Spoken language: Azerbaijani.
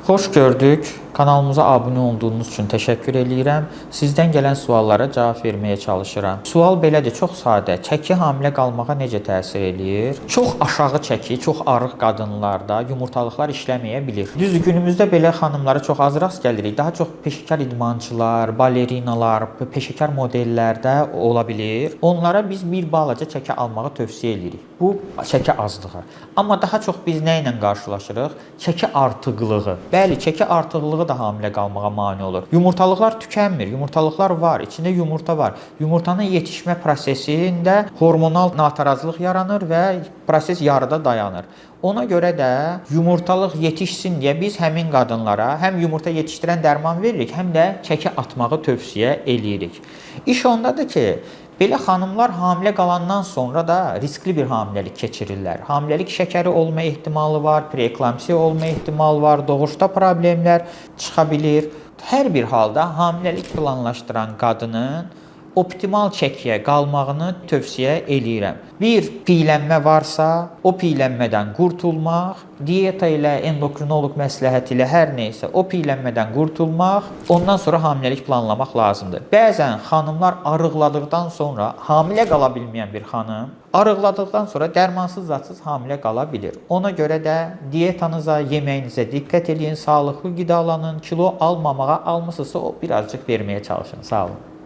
Xoş gördük. Kanalımıza abunə olduğunuz üçün təşəkkür eləyirəm. Sizdən gələn suallara cavab verməyə çalışıram. Sual belədir, çox sadə. Çəki hamilə qalmağa necə təsir eləyir? Çox aşağı çəki, çox arıq qadınlarda yumurtalıqlar işləməyə bilir. Düzdür, günümüzdə belə xanımlara çox az rast gəlirik. Daha çox peşəkar idmançılar, balerinalar, peşəkar modellərdə ola bilir. Onlara biz bir balaca çəki almağı tövsiyə eləyirik. Bu çəki azlığı. Amma daha çox biz nə ilə qarşılaşırıq? Çəki artıqlığı. Bəli, çəki artıqlığı da hamilə qalmağa mane olur. Yumurtalıqlar tükənmir. Yumurtalıqlar var, içində yumurta var. Yumurtanın yetişmə prosesində hormonal natarazlıq yaranır və proses yarıda dayanır. Ona görə də yumurtalıq yetişsin deyə biz həmin qadınlara həm yumurta yetişdirən dərman veririk, həm də çəki atmağı tövsiyə eləyirik. İş ondadır ki, belə xanımlar hamilə qalandan sonra da riskli bir hamiləlik keçirirlər. Hamiləlik şəkəri olma ehtimalı var, preeklamsiya olma ehtimalı var, doğuşda problemlər çıxa bilir. Hər bir halda hamiləlik planlaşdıran qadının optimal çəkiyə qalmağını tövsiyə eləyirəm. Bir piylənmə varsa, o piylənmədən qurtulmaq, dieta ilə, endokrinoloq məsləhəti ilə hər nə isə o piylənmədən qurtulmaq, ondan sonra hamiləlik planlamaq lazımdır. Bəzən xanımlar arıqladıqdan sonra hamilə qala bilməyən bir xanım arıqladıqdan sonra dərmansız zatsız hamilə qala bilir. Ona görə də dietanıza, yeməyinizə diqqət eləyin, sağlıqlı qidalanın, kilo almamağa, almısınızsa o birazcıq verməyə çalışın. Sağ olun.